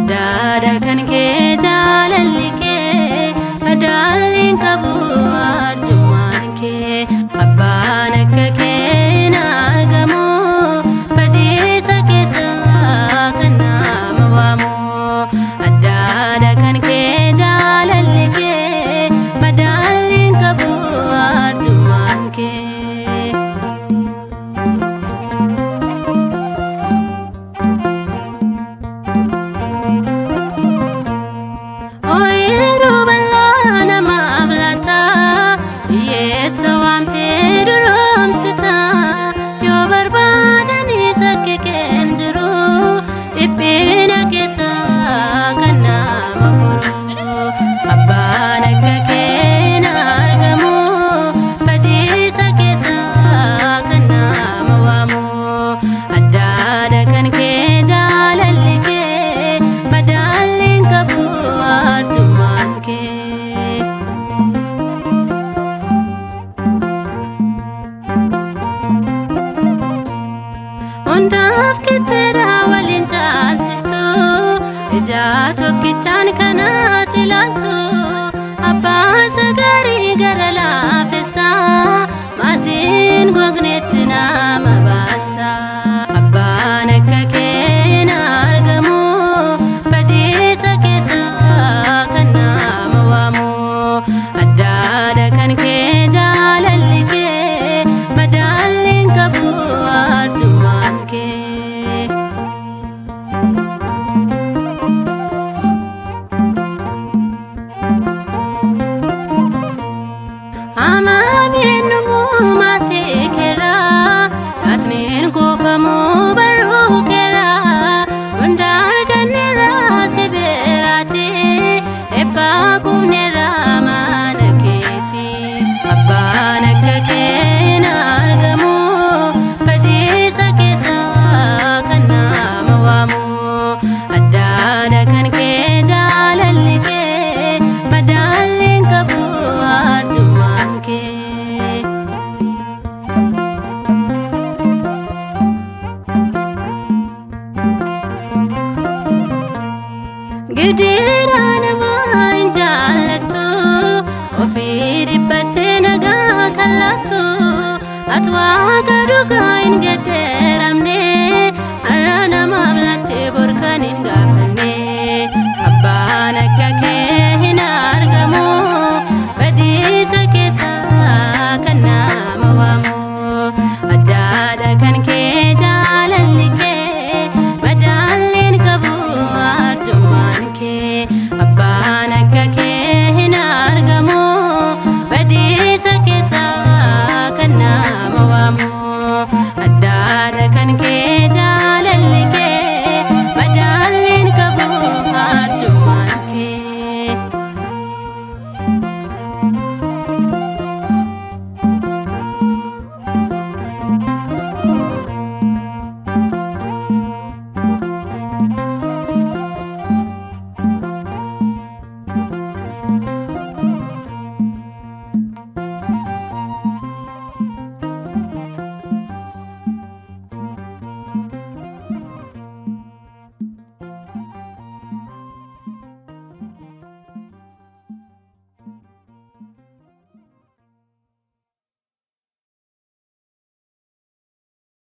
Addaadha kan kee jaalalli kee, madaalliin qabu arjummaan kee. Abbaan akka kee hin argamu, badiisa keessa kan nama waamu. Addaadha kan kee jaalalli kee, madaalliin qabu arjummaan kee. Ooyiruu bal'aa namaaf laata, hiyyeessa waamtee duroomsita. Yoo barbaadanis akka keen jiru, dhiphina keessa kan nama furu. Abbaan akka kee hin argamu, badiisa keessa kan nama waamu. Addaadha kan kee jaalalli kee, madaalliin qabu arjummaan kee. Hundaaf qixxeedha waliin caalsistu, ija tokkichaan kanaati ilaaltu. Abbaa sagarii gara laafessa, maasiin gogneetti nama baasa. Abbaan akka kee hin argamu, badiisa keessa kan nama waamu. Addaadha kan kee jaalalli kee, madaalliin qabu arjummaan kee. Amaamiin dhumuu maasii keerraa, nyaatniin kuufamuu barruu keerraa, hunda arganneerraa si biraati, eebbaa quufneerraa mana keeti. Abbaan akka kee hin argamu, badiisa keessa kan nama waamu. Addaadha kan kee jaalalli kee, madaalliin qabu arjummaan kee. Gidiraa namaa hin jaallattu, ofii dhiphattee nagaa kan laattu. Ati waaqa.